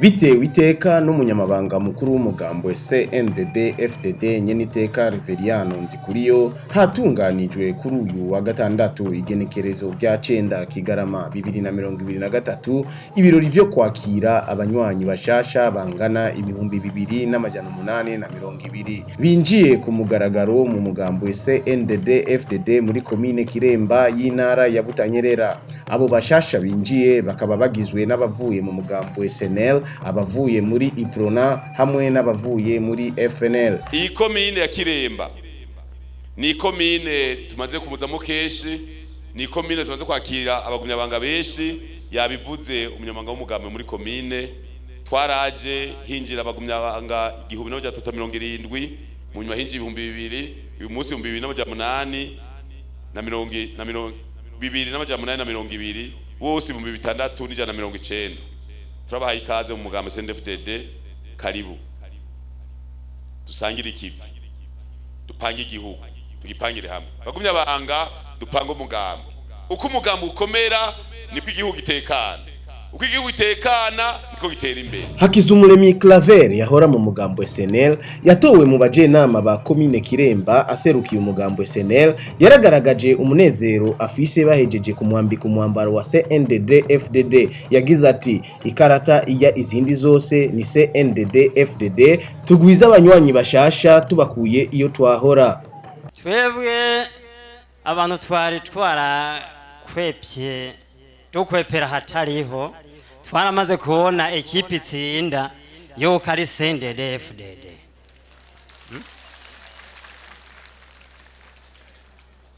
Bitewe iteka n'umunyamabanga mukuru w'umugambwe CNDD FDD Nyeniteka Reveriyano Ndikuriyo, hatunganijwe kuri uyu wa gatandatu igenekerezo rya 9 Kigarama 2023 ibirori vyo kwakira abanywanyi bashasha bangana 2820 binjiye ku mugaragaro mu mugambwe CNDD FDD muri komine Kiremba y'intara ya Butanyerera. Abo bashasha binjiye bakaba bagizwe n'abavuye mu mugambwe SNL, abavuye muri Iprona hamwe n'abavuye muri FNL. Iyi komine ya Kiremba ni ikomine tumaze kumuzamo kenshi, ni ikomine tumaze kwakira abagumyabanga benshi. Yabivuze umunyamabanga w'umugambi muri komine, twaraje hinjira abagumyabanga 1370, mu nyuma hinjira 2000, uyu munsi 2800 na mirongo na mirongo bibiri n'amajana umunani na mirongo ibiri, bose 6190. Turabahaye ikaze mu mugambi CNDD-FDD. Karibu dusangire ikivi, dupange igihugu, tugipangire hamwe. Bagumyabanga, dupange umugambi. Uko umugambi ukomera niko igihugu gitekana, uko igihugu gitekana niko gitera imbere. Hakizumuremyi Claver yahora mu mugambo SNL yatowe mu bajenama ba komine Kiremba aserukiye umugambo SNL, yaragaragaje umunezero afise bahejeje kumwambika umwambaro wa CNDD FDD. Yagize ati: "Ikarata iya izindi zose ni CNDD FDD, tugwiza abanywanyi bashasha tubakuye iyo twahora." Twebwe abantu twari twarakwepye, dukwepera hatariho, twaramaze kubona ekipi itsinda yuko ari CNDD-FDD.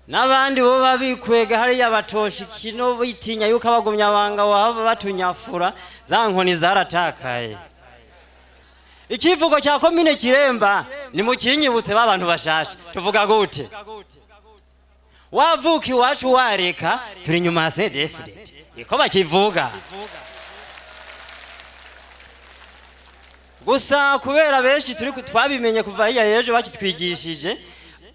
N'abandi bo babikwega hariya batosha ikino bitinya yuko abagumyabanga baba batunyafura, za nkoni zaratakaye. Ikivugo cya komine Kiremba ni mukinyibutse b'abantu bashasha, tuvuga gute? Wavuka iwacu wareka, turi nyuma ya CNDD-FDD, niko bakivuga. Gusa kubera benshi turi twabimenye kuva hirya y'ejo bakitwigishije,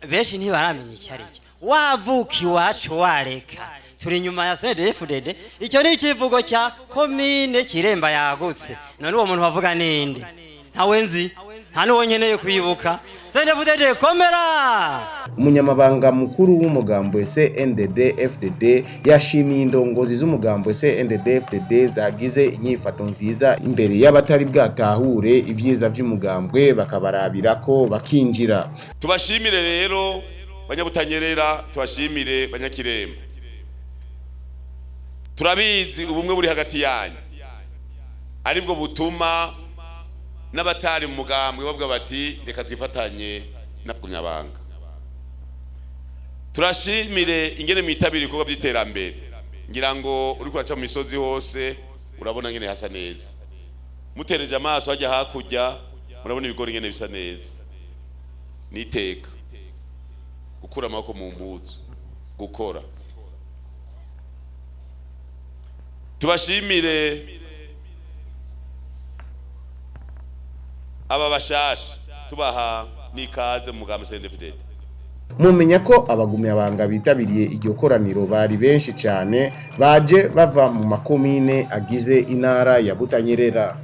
benshi ntibaramenya icyo ari cyo. Wavuka iwacu wareka, turi nyuma ya CNDD-FDD, icyo ni ikivugo cya komine Kiremba yagutse. None uwo muntu bavuga ninde? Ntawe nzi, nta n'uwo nkeneye kwibuka. CNDD-FDD komera! Umunyamabanga mukuru w'umugambwe CNDD FDD yashimiye indongozi z'umugambwe CNDD FDD zagize inyifato nziza imbere y'abatari bwatahure ivyiza vy'umugambwe, bakabarabirako bakinjira. Tubashimire rero Banyabutanyerera, tubashimire Banyakiremba. Turabizi ubumwe buri hagati yanyu aribwo butuma n'abatari mu mugambwe bavuga bati: "Reka twifatanye n'abagumyabanga." Turashimire ingene mwitabira ibikorwa by'iterambere. Ngira ngo uriko uraca mu misozi hose urabona ngene hasa neza. Mutereje amaso hajya hakurya murabona ibigori ingene bisa neza. Niteka gukura amaboko mu mpuzu, gukora. Tubashimire aba bashasha, tubaha n'ikaze mu mugambi CNDD-FDD. Mumenya ko abagumyabanga bitabiriye iryo koraniro bari benshi cyane, baje bava mu makomine agize intara ya Butanyerera.